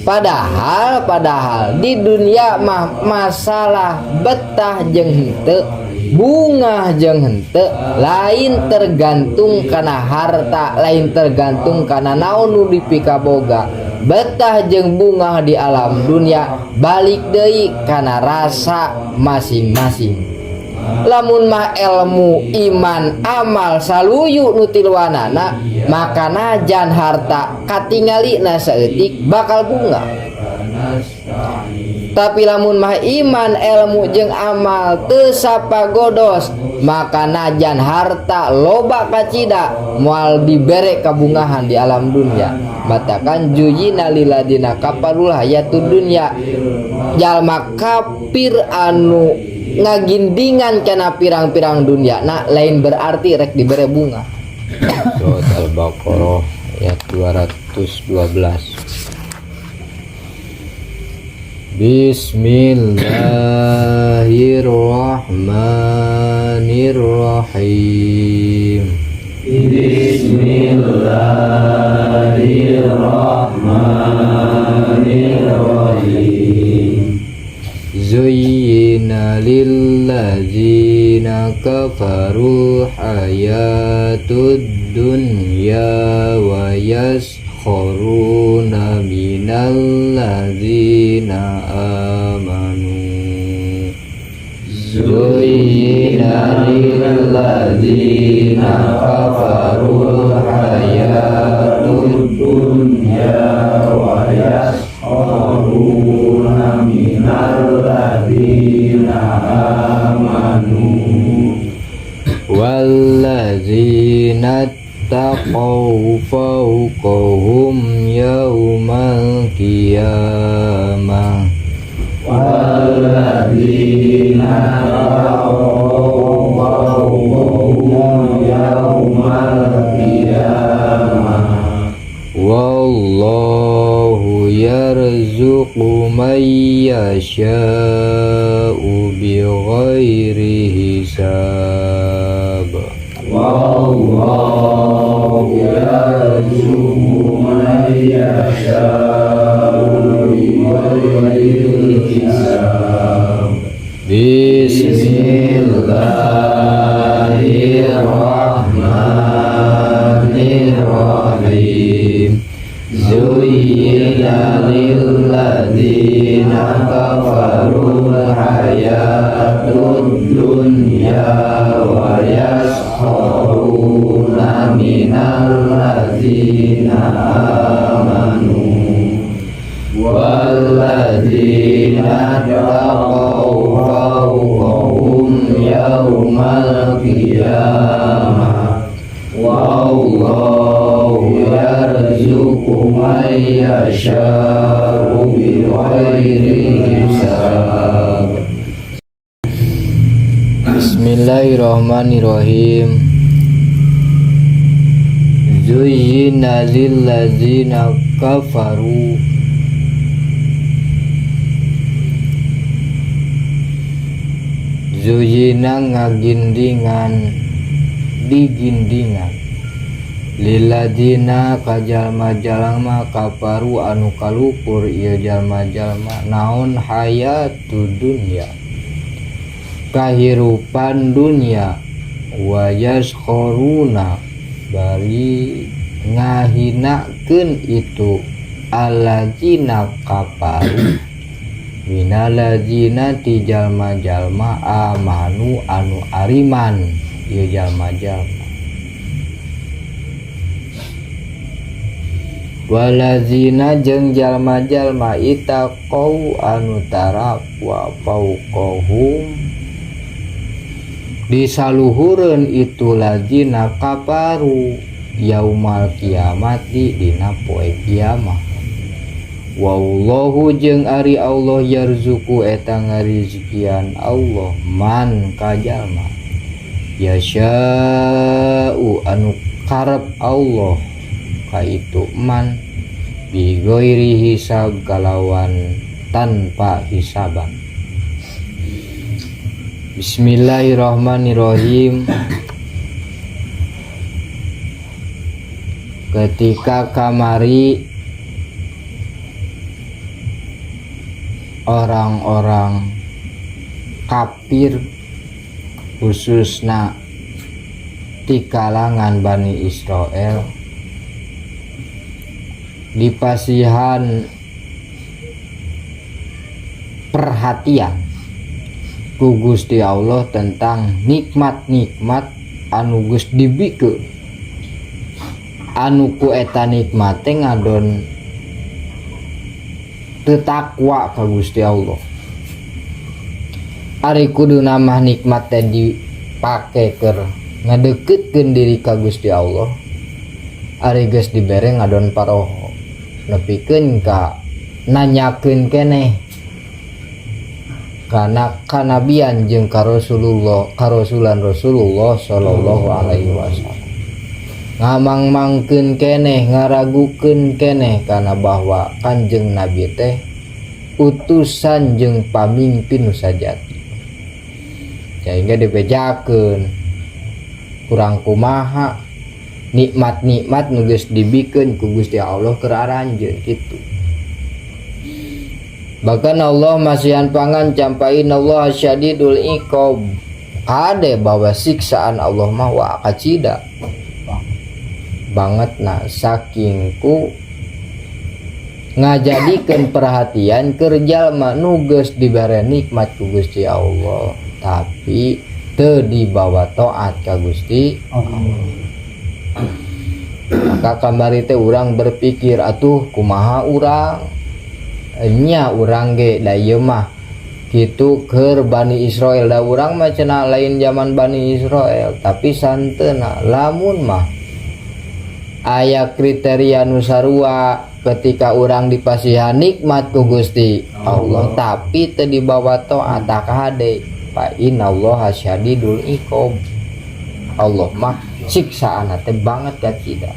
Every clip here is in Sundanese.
Padahal padahal di dunia mah masalah betah jeung henteu, bungah jeung henteu lain tergantung kana harta, lain tergantung kana naon nu dipikaboga. Betah jeung bungah di alam dunia balik deui kana rasa masing-masing. Lamun mah ilmu, iman, amal saluyu nu tiluanana, maka najan harta katingalina saeutik bakal bungah. Tapi lamun mah iman, ilmu jeung amal teu sapagodos, maka najan harta loba kacida moal dibere kabungahan di alam dunia. Matakan juyina liladina kafarul hayatud dunya, jalma kafir anu ngagindingan kana pirang-pirang dunia nah lain berarti rek dibere bunga. Surat Al-Baqarah ayat 212. Bismillahirrahmanirrahim. Bismillahirrahmanirrahim. Zuyyina lilladzina kafarul hayatud dunya wa yaskharuna minal ladzina amanu. Zuyyina lilladzina kafarul hayatud dunya wa yaskharuna minal ladzina amanu. Walladzina taqaw fawqahum yaumal qiyamah. Walladzina taqaw fawqahum yaumal qiyamah. Wallahu yarzuqu man yasha'u bighairi hisab. Wallahu yarzuqu man yasha'u bighairi hisab. Bismillahirrahmanirrahim. Zuyyina lilladzina kafarul hayatud dunya wa yaskharuna minal ladzina amanu walladzina taqaw fawqahum yaumal qiyamah. Wallahu yarzuqu man yasha'u bighairi hisab. Bismillahirrahmanirrahim. Zuyyina lilladzina kafaru Zuyina ngagindingan digindingan lilladzina ka jalma-jalma kafaru anu kalupur ieu jalma-jalma naon hayatud dunya kahirupan dunya wa yaskharuna bari ngahinakeun itu alladzina kafaru minalladzina ti jalma-jalma amanu anu ariman ieu jalma-jalma waladzina jeung jalma-jalma itaqau anu taraqwa fauqahum disaluhureun itu ladzina kafaru yaumal kiamati dina poe kiamah. Wallahu jeung ari Allah yarzuqu eta ngarizkian Allah man ka jalma yasya'u anu karep Allah ka itu man bi ghairi hisab kalawan tanpa hisaban. Bismillahirrahmanirrahim. Ketika kamari Orang-orang kafir, khususna di kalangan Bani Israel, dipasihan perhatian ku Gusti Allah tentang nikmat-nikmat anu geus dibikeun, anu ku eta nikmat teh ngadon teu takwa ka Gusti Allah. Ari kuduna mah nikmat teh dipake keur ngadeukeutkeun diri ka Gusti Allah. Ari geus dibere ngadon paroho, nepikeun ka nanyakeun keneh kana kanabian jeung ka Rasulullah, karasulan Rasulullah sallallahu alaihi wasallam, ngamang-mangkeun keneh, ngaragukeun keneh kana bahwa Kanjeng Nabi teh utusan jeung pamimpin nu sajati, sehingga dibejakeun kurang kumaha nikmat-nikmat nu geus dibikeun ku Gusti Allah keur aranjeun kitu. Bahkan Allah masihan pangancam, fa innallaha syadidul iqab, kade bahwa siksaan Allah mah wa kacida banget. Nah, saking ku ngajadikeun perhatian keur jalma nu geus dibere nikmat ku Gusti Allah tapi teu dibawa taat ka Gusti Allah. Maka kamari teh urang berpikir, atuh kumaha urang nya, urang ge da ieu mah kitu keur Bani Israel, da urang mah cenah lain zaman Bani Israel. Tapi santeuna lamun mah aya kriteria nu sarua ketika urang dipasihan nikmat ku Gusti Allah tapi teu dibawa taat, hade fa innallaha syadidul iqab, Allah mah siksaan teh banget kacida.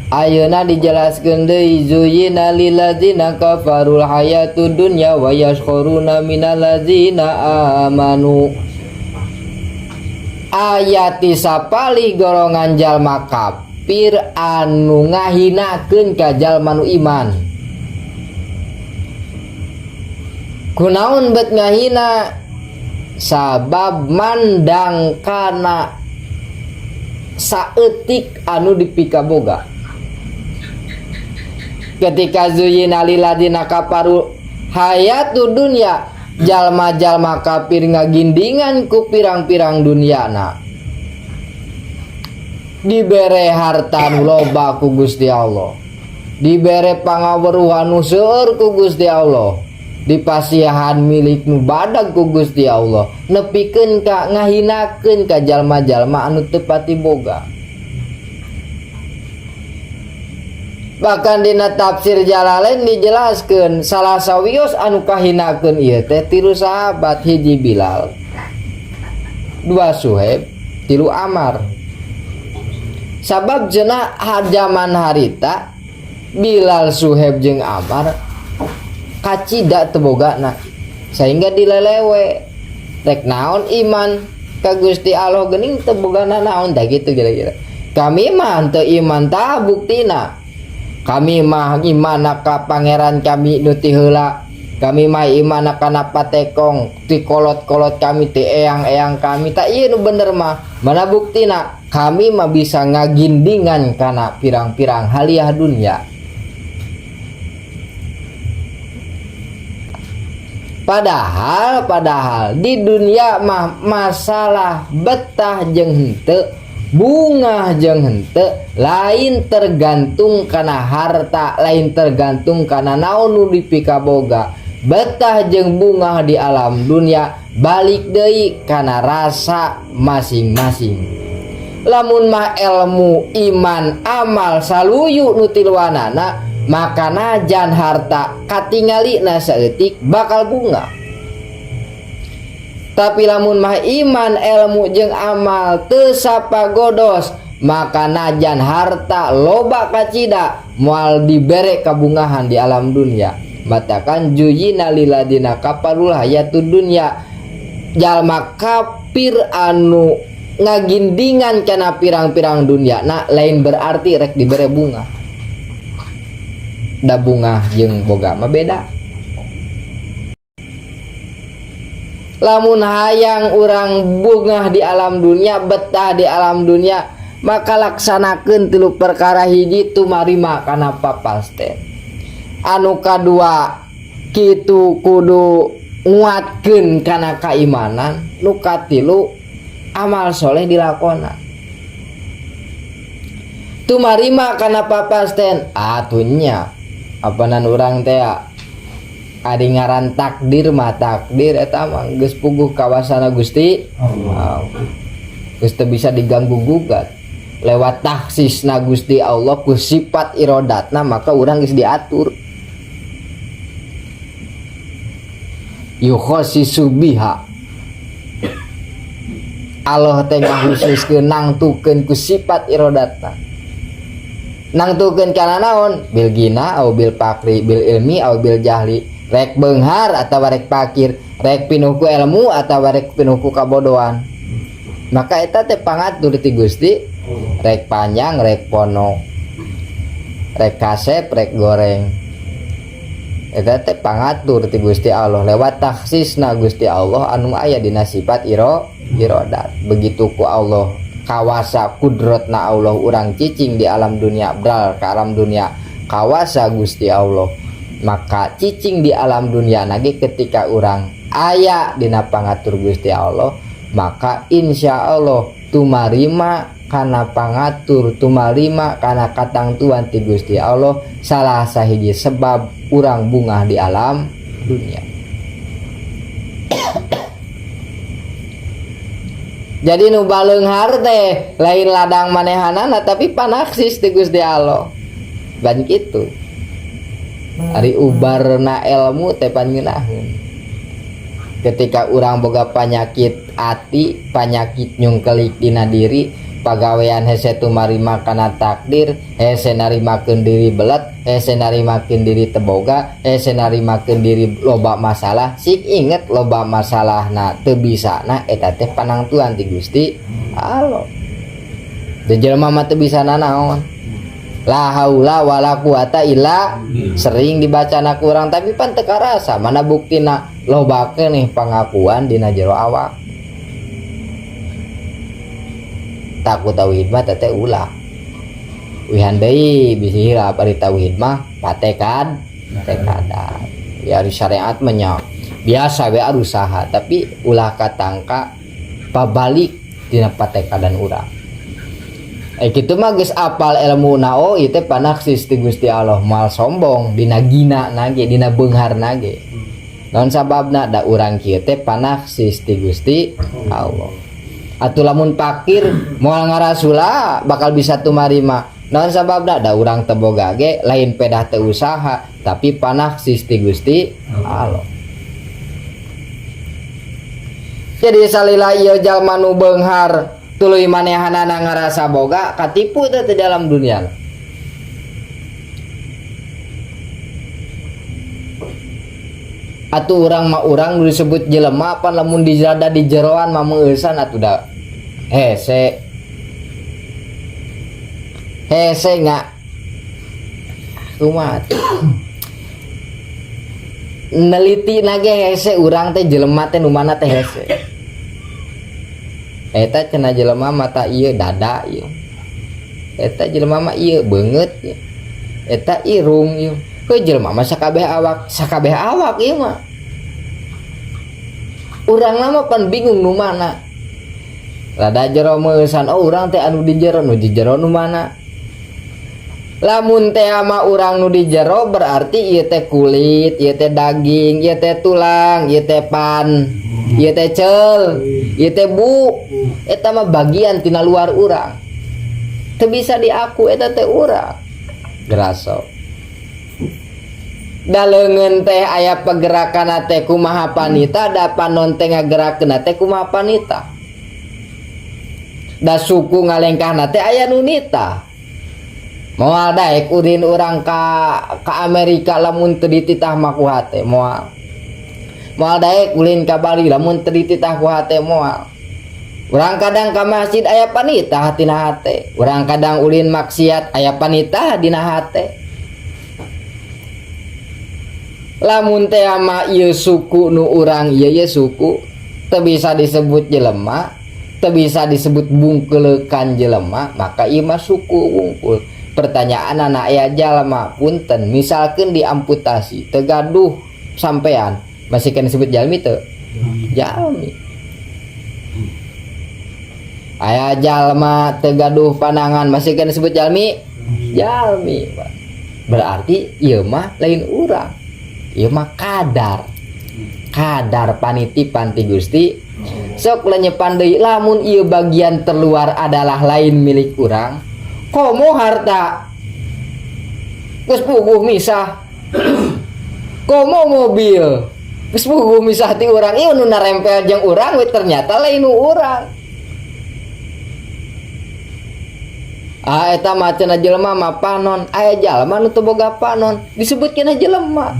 Ayeuna dijelaskeun deui, zuyina lilladzina kafarul hayatud dunya wa yaskhuruna minal ladzina amanu. Aya ti sapali golongan jalma kafir anu ngahinakeun ka jalma nu iman. Kunaon bet ngahina? Sabab mandang kana saeutik anu dipikaboga. Ketika zuyina lilladzina kafaru hayatud dunya, jalma-jalma kafir ngagindingan ku pirang-pirang dunyana, dibere harta nu loba ku Gusti Allah, dibere pangaweruhan nu seueur ku Gusti Allah, dipasihan milik nu badag ku Gusti Allah, nepikeun ka ngahinakeun ka jalma-jalma anu teu pati boga. Bahkan dina tafsir Jalalain dijelaskeun salah sawios anu kahinakeun ieu teh tilu sahabat: hiji Bilal, dua Suhaib, tilu Amar. Sabab cenah zaman harita Bilal, Suhaib jeung Amar kacida teu bogana, sehingga dilelewe rek naon iman ka Gusti Allah geuning teu bogana naon tah kitu kira-kira. Kami mah teu iman, tah buktina kami mah iman ka pangeran kami nu ti heula, kami mah iman kana patekong ti kolot-kolot kami, ti eyang-eyang kami. Tak ieu nu bener mah mana buktina? Kami mah bisa ngagindingan kana pirang-pirang haliah dunya. Padahal di dunia mah masalah betah jeung henteu, bungah jeung henteu lain tergantung kana harta, lain tergantung kana naon nu dipikaboga. Betah jeung bungah di alam dunia balik deui kana rasa masing-masing. Lamun mah ilmu, iman, amal saluyu nu tiluanana, maka najan harta katingalina saeutik bakal bunga. Tapi lamun mah iman, ilmu jeung amal teu sapagodos, maka najan harta loba kacida moal dibere kabungahan di alam dunia. Matakan juyina liladina kafarul hayatud dunya, jalma kafir anu ngagindingan kana pirang-pirang dunia, nah lain berarti rek dibere bunga. Da bungah jeung boga mah beda. Lamun hayang urang bungah di alam dunia, betah di alam dunia, maka laksanakeun tilu perkara. Hiji, tumarima kana papasten. Anu kadua kitu, kudu nguatkeun kana kaimanan. Nu katilu, amal soleh dilakonan. Tumarima kana papasten atunya apanan urang teh ari ngaran takdir mah, takdir eta mah geus puguh kawasana Gusti Allah. Geus teu bisa diganggu gugat. Lewat takhsisna Gusti Allah ku sifat irodatna, maka urang geus diatur. Yukhassisu biha, Allah teh ngakhususkeun, nangtukeun ku sifat irodatna. Nangtukeun kana naon? Bil gina au bil faqri, bil ilmi au bil jahli, rek beunghar atawa rek fakir, rek pinuh ku ilmu atawa rek pinuh ku kabodohan, maka eta teh pangatur ti Gusti. Rek panjang rek pondok, rek kasep rek goreng, eta teh pangatur ti Gusti Allah lewat takhsisna Gusti Allah anu aya dina sifat irodat. Begitu ku Allah kawasa kudrotna Allah urang cicing di alam dunia, bral ke alam dunia kawasa Gusti Allah, maka cicing di alam dunia lagi ketika urang aya dina pangatur Gusti Allah, maka insya Allah tumarima kana pangatur, tumarima kana katangtuan ti Gusti Allah, salah sahiji sebab urang bungah di alam dunia. Jadi nu baleunghar teh lain ladang manehanana, tapi panaksis ti Gusti Allah ban kitu. Ari ubarna ilmu teh pan ngeunaheun. Ketika urang boga panyakit ati, panyakit nyungkelik dina diri, pagawean hese tumarima kana takdir, hese narimakeun diri belet, hese narimakeun diri teboga, hese narimakeun diri loba masalah, sik inget loba masalahna teu bisana eta teh panangtuan ti Gusti Allah. Da jelema mah teu bisa nanaon. La haula wala quwata illa, sering dibacana ku urang, tapi pan teu karasa. Mana buktina? Loba keneh pangakuan dina jero awak. Takut tauhid mah teh ulah wihan deui, bisi hilap. Ari tauhid mah patekad tekadan ya, ari syariat mah nya biasa we usaha, tapi ulah katangka pabalik dina patekadan urang. Kitu mah geus apal ilmu na, oh ieu teh panaksis ti Gusti Allah, moal sombong dina gina nage, dina beunghar nage. Naon sababna? Da urang kieu teh panaksis ti Gusti Allah. Atuh lamun pakir moal ngarasula bakal bisa tumarima. Naon sababna? Da urang teu boga ge lain pedah teu usaha, tapi panaksis ti Gusti Allah. Jadi salila ieu jalma nu beunghar tuluy manehanana ngarasa boga, katipu teh di dalam dunia. Atuh urang mah, urang nu disebut jelema pan lamun dirada di jeroan mah meueusan atuh, da hese hese nggak kumaha atuh neliti nage hese. Urang teh jelema teh nu mana teh hese. Eta cenah jelema mata ieu dada ieu, eta jelema mah ieu beungeut ieu, eta irung ieu. Heuh, jelema mah sakabeh awak, sakabeh awak ieu mah. Urang mah pan bingung nu mana. Rada jero meueusan, oh urang teh anu di jero, nu di jero nu mana? Lamun teh ama urang nu di jero berarti ieu teh kulit, ieu teh daging, ieu teh tulang, ieu teh pan, ieu teh cel, ieu teh bu. Eta mah bagian tina luar urang. Teu bisa diaku eta teh urang. Geraso. Da leungeun teh aya pergerakan teh kumaha panita, da panon teh ngagerakeun teh kumaha panita. Da suku ngalengkahna teh aya nu nita. Moal daek ulin urang ka Amerika lamun teu dititah mah ku hate, moal. Moal daek ulin ka Bali lamun teu dititah ku hate, moal. Urang kadang ka masjid aya panitah tina hate. Urang kadang ulin maksiat aya panitah dina hate. Lamun teh mah ieu suku nu urang ieu ye suku teu bisa disebut jelema, teu bisa disebut bungkeleukan jelema, maka ieu mah suku wungkul. Pertanyaan anak aya jalma punten misalkeun diamputasi teu gaduh sampean masih kena disebut jalmi teu? Jalmi. Aya jalma teu gaduh panangan masih kena disebut jalmi? Jalmi, Pak. Berarti ieu mah lain urang. Ieu mah kadar. Kadar panitipan ti Gusti. Sok lenyepan deui lamun ieu bagian terluar adalah lain milik urang. Komo harta geus puguh misah. Komo mobil geus puguh misah ti urang, ieu nu narempel jeung urang we ternyata lain nu urang. Ah eta mah cenah jelema mah panon, aya jalma nu teu boga panon disebutkeun jelema.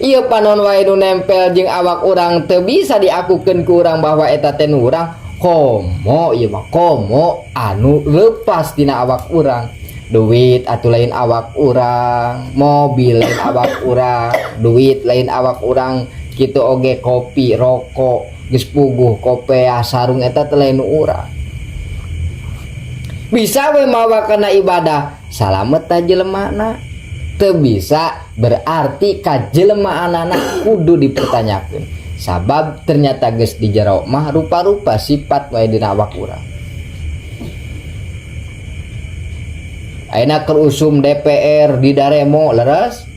Ieu panon wae nu nempel jeung awak urang teu bisa diakukeun ku urang bahwa eta teh nu urang. Komo ieu mah komo anu leupas tina awak urang. Duit atuh lain awak urang, mobil lain awak urang, duit lain awak urang, kitu oge kopi, rokok, geus puguh kopea sarung eta teh lain nu urang. Bisa we mawa kana ibadah, salamet ta jelemana. Teu bisa berarti kajelemaanana kudu dipertanyakeun. Sabab ternyata geus di jero mah rupa-rupa sifat wae dina awak urang. Ayeuna keur usum DPR di daremo leres?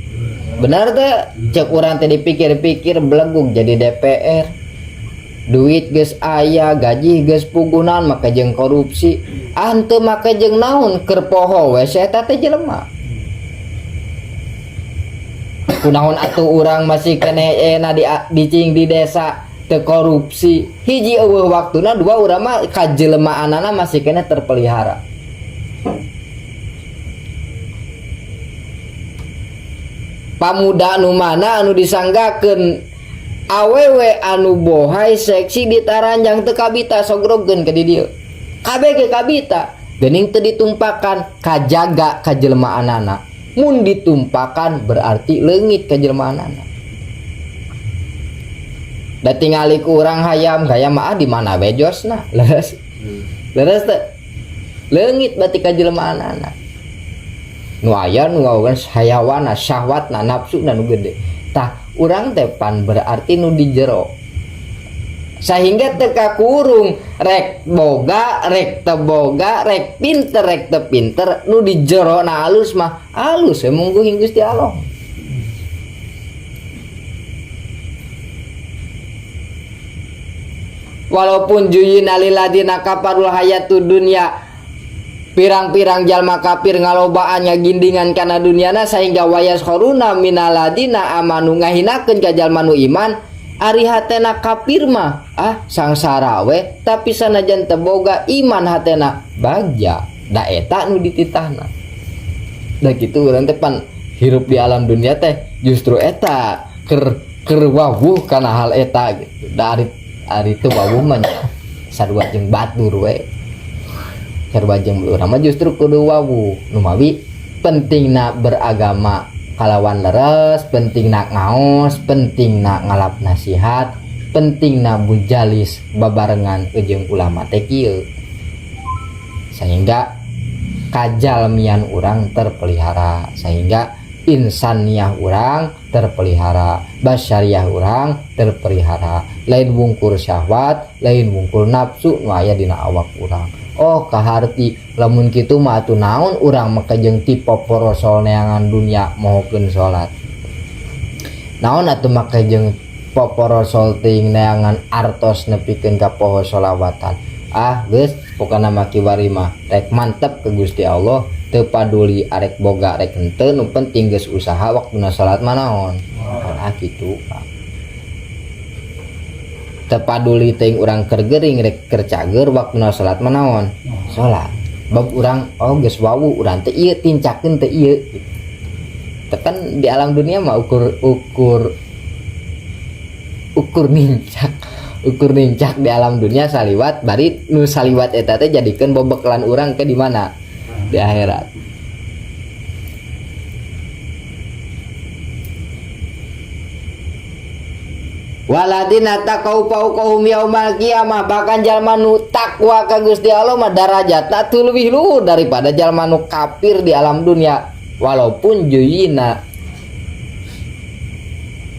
Bener teu? Cek urang teh dipikir-pikir belegug jadi DPR. Duit geus aya, gaji geus pugunan make jeung korupsi. Ah henteu make jeung naon keur poho we si eta teh jelema. Kunaon atuh urang masih keneh enak dicing di desa teu korupsi. Hiji eueuh waktuna, dua urang mah kajelemaanana masih keneh terpelihara. Pamuda nu mana anu disanggakeun awewe anu bohai seksi ditaranjang teu kabita sogrogkeun ka di dieu. Kabeh ge kabita, geuning teu ditumpakan kajaga kajelemaanana. Mun ditumpakan berarti leungit kajelemaanana. Da tingali ku urang hayam gaya mah di mana we josna. Leres. Leres teu? Leungit berarti kajelemaanana. Nu aya nu ngawogan hayawana, syahwatna, nafsuna nu gede. Tah urang teh pan berarti nu di jero. Sehingga teu kakurung rek boga, rek teu boga, rek pinter, rek teu pinter, nu di jero na alus mah alus we mungguh Gusti Allah. Walaupun juyina lil ladina kafarul hayatud dunya, pirang-pirang jalma kafir ngalobaan ngagindingan kana duniana sehingga wayas khoruna minaladina amanu ngahinakeun ka jalma nu iman, ari hatena kafir mah ah sangsara we, tapi sanajan teu boga iman hatena bagja, da eta nu dititahna. Da kitu urang teh pan hirup di alam dunia teh justru eta keur wawuh kana hal eta gitu. Da ari teu wawuh mah nya sarua jeung batur we. Sarua jeung urang mah justru kudu wawuh. Numawi pentingna beragama kalawan leres, pentingna ngaos, pentingna ngalap nasihat, pentingna bujalis babarengan jeung ulama teh kieu. Sehingga kajalmian urang terpelihara, sehingga insaniah urang terpelihara, basyariah urang terpelihara, lain wungkur syahwat, lain wungkur nafsu nu aya dina awak urang. Oh kaharti lamun kitu mah atuh naon urang make jeung tipe porosol neangan dunia mohokeun salat. Naon atuh make jeung poporosol teuing neangan artos nepikeun ka poho sholawatan. Ah geus pokona mah kiwari mah rek mantep ke Gusti Allah, teu paduli arek boga arek henteu, nu penting geus usaha waktuna salat mah naon. Ah kitu Pak. Teu paduli teuing urang keur gering rek keur cager waktuna salat mah naon? Salat. Bab urang oh geus wawuh urang teh ieu tincakeun teh ieu. Teh kan di alam dunia mah ukur nincak. Ukur nincak di alam dunia saliwat bari nu saliwat eta teh jadikeun bebekalan urang ke di mana? Di akhirat. Waladina taqau fauqahum yaumal qiyamah, bahkan jalma nu takwa ka Gusti Allah mah darajatna teu leuwih luhur daripada jalma nu kafir di alam dunia, walaupun juyina,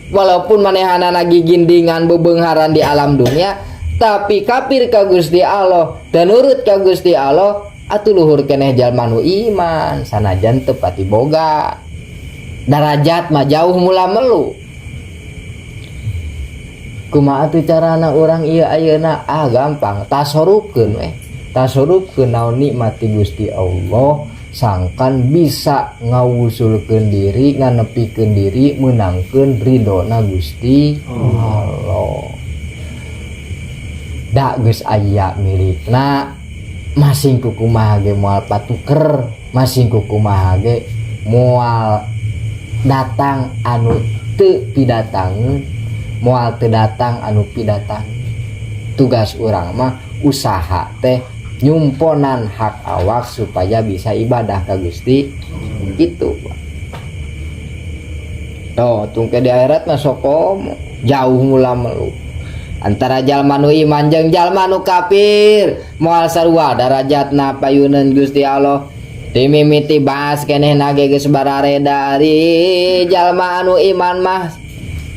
walaupun manehanana gigindingan bebeungharan di alam dunia, tapi kafir ka Gusti Allah dan nurut ka Gusti Allah atuh luhur keneh jalma nu iman sanajan teu pati boga darajat mah, jauh mula melu. Kumaha atuh carana urang ieu ayeuna? Ah, gampang, tasorupkeun we, tasorupkeun naon nikmat ti Gusti Allah, sangkan bisa ngawusulkeun diri, nganepikeun diri, meunangkeun ridona Gusti Allah. Da geus aya milikna, masing kukumaha ge moal patuker, masing kukumaha ge moal datang anu teu pidatangeun, moal teu datang anu pidatang. Tugas urang mah usaha teh nyumponan hak awak supaya bisa ibadah ka Gusti gitu. Tuh, tungke di akhirat mah sokomo jauh mula melu antara jalma nu iman jeung jalma nu kafir, moal sarua darajatna payuneun Gusti Allah. Dimimiti bahas keneh nage geus barareda, ari jalma anu iman mah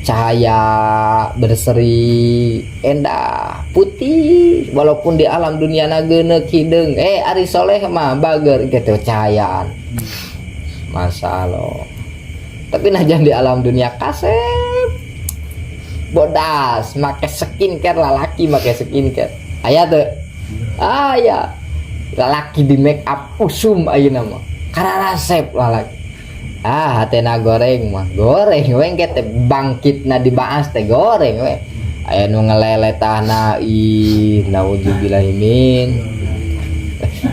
cahaya berseri endah putih, walaupun di alam dunia na geuneuk hideung. Ari soleh mah bager gitu cahayaan, masalah. Tapi najan di alam dunia kasep bodas make skincare, lalaki make skincare aya teu? Aya lalaki di make up usum ayeuna mah, kararasep lalaki. Ah, hatena goreng mah goreng we, engke teh bangkitna dibahas teh goreng we. Aya nu ngeleletahna, ih, naudzubillahi min.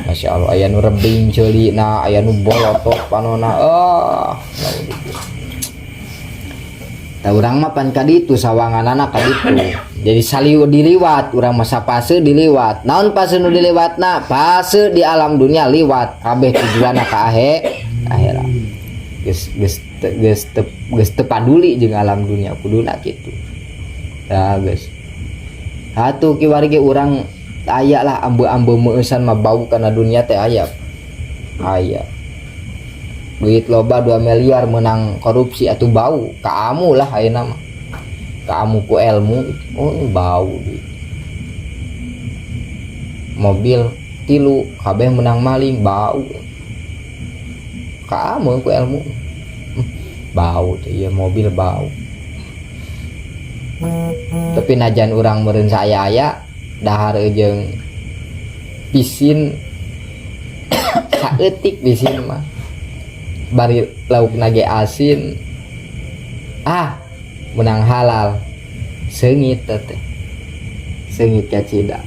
Masya Allah, aya nu rebing ceulina, aya nu bolotok panona. Oh, naudzubillah. Tah, urang mah pan kaditu sawanganana kaditu. Jadi saliu diliwat, urang mah sapase diliwat. Naon fase nu diliwatna? Fase di alam dunia liwat, kabeh tujuanna ka akhirat. Geus geus geus teu geus teu paduli jeung alam dunia, kuduna kitu. Ya geus. Atuh kiwari ge urang aya lah ambe-ambe meueusan mah, bau kana dunia teh aya. Aya. Duit loba 2 miliar menang korupsi atau bau kaamu lah ayeuna mah. Kaamu ku ilmu, oh bau duit. Mobil tilu kabeh menang maling, bau. Kaamu ku ilmu. Bau tuh iya mobil bau. Tapi najan urang meureun saya dahar jeung pisin saeutik, pisin mah bari lauk nage asin, ah menang halal seungit teh, seungit kacida.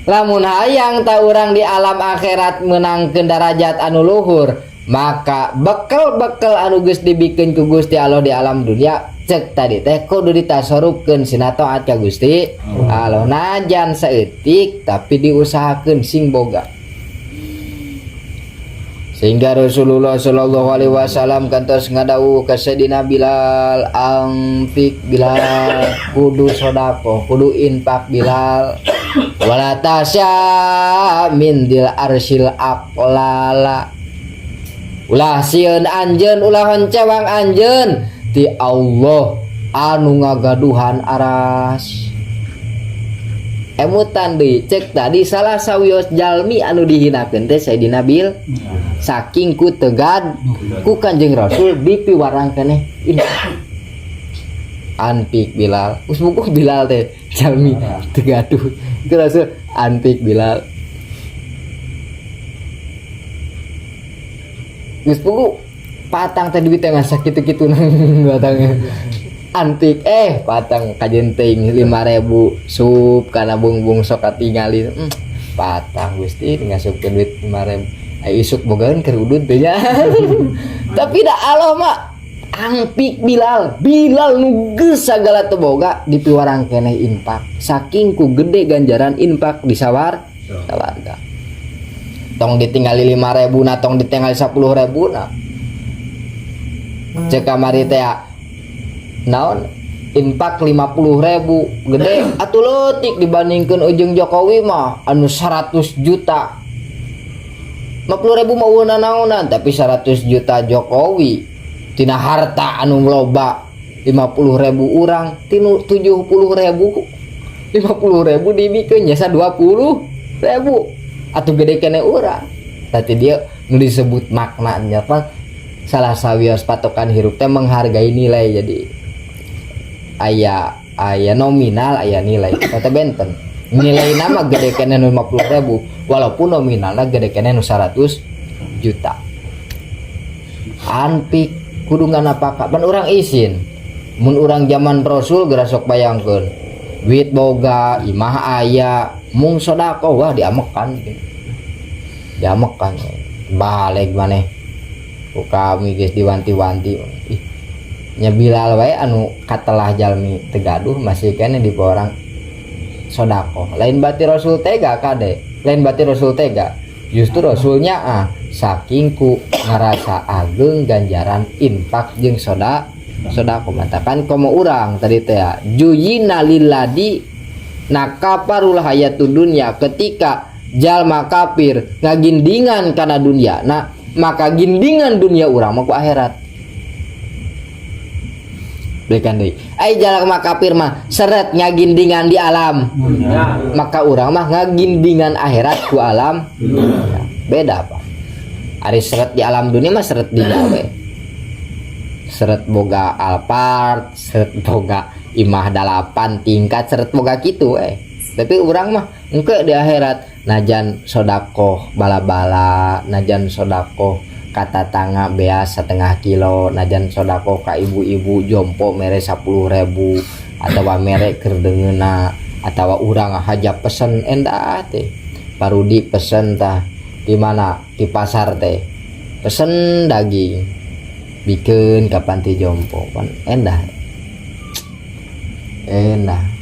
Lamun hayang tak urang di alam akhirat menangkeun darajat anu luhur, maka bekel-bekel anu geus dibikeun ku Gusti Allah di alam dunia, cek tadi teh kudu ditasorupkeun sina taat ka Gusti Allah, najan saeutik tapi diusahakeun sing boga. Sehingga Rasulullah Shallallahu Alaihi Wasallam kantos ngadawuh ka Sayyidina Bilal, "Anfik Bilal, kudu sodako, kudu infak Bilal, wala tasya min dil arsil aqlala, ulah sieun anjeun, ulah honcewang anjeun ti Allah anu ngagaduhan aras." Emutan deui, cek tadi salah sawios jalmi anu dihinakeun teh Sayyidina Bil, saking ku tegad ku Kanjeng Rasul dipiwarang keneh anfik Bilal. Us buku Bilal teh jalmi tegaduh ku Rasul, "Anfik Bilal." Geus pugu patang teh duit teh ngan sakitu-kitu nang batangnya. Anfik, patang kajen teuing 5000 sup kana bungbung sok katingali. Patang Gusti ngasupkeun duit 5000. Ai isuk bogaeun keur udud teh nya. Tapi da Allah mah anfik Bilal, Bilal nu geus sagala teu boga dipiwarang keneh infak. Saking ku gede ganjaran infak di sawarga. Tong ditinggali 5000 na, tong ditinggali 10.000 na. Cek kamari teh naon, infak 50 ribu gede atuh leutik dibandingkan ujung Jokowi mah anu 100 juta. 50 ribu mau naonan, tapi 100 juta Jokowi tina harta anu loba, 50 ribu urang tinu 70 ribu, 50 ribu dibikeun jasa 20 ribu atau gede keneh urang. Tapi dia nu disebut maknanya apa, salah sawios patokan hirup teh menghargai nilai. Jadi aya aya nominal, aya nilai. Kata benten, nilai nama gede keneh nu 50 ribu walaupun nominalnya gede keneh nu 100 juta. Anfik kudu nganapakah pan urang isin. Mun urang zaman Rasul geura sok bayangkeun, duit boga, imah aya, mung sedekah, wah, diamekan diamekan balik maneh ku kami geus diwanti-wanti. Ih nya, Bilal wae anu katelah jalmi teu gaduh masih keneh di orang sodakoh. Lain berarti Rasul tega, kade, lain berarti Rasul tega. Justru Rasulnya ah saking ku ngerasa ageng ganjaran infak jeung sodakoh. Matakan komo urang tadi teh ya, zuyyina lilladzina kafarul hayatud dunya, ketika jalma kafir ngagindingan kana dunia, nah maka gindingan dunia urang mah ku akhirat. Belikan deui, ai jalma kafir mah seret ngagindingan di alam, maka urang mah ngagindingan akhirat ku alam dunia. Beda apa? Ari seret di alam dunia mah seret di gawe, seret boga Alphard, seret boga imah dalapan tingkat, seret boga gitu eh. Tapi urang mah engke di akhirat najan sodakoh bala-bala, najan sodakoh ka tatangga beas setengah kilo, najan sodakoh ka ibu-ibu jompo mere 10 ribu atau mere kerdengeuna atau urang haja pesen endah teh parudi pesen tah di mana, di pasar teh pesen daging bikin ka panti jompo, pan endah endah.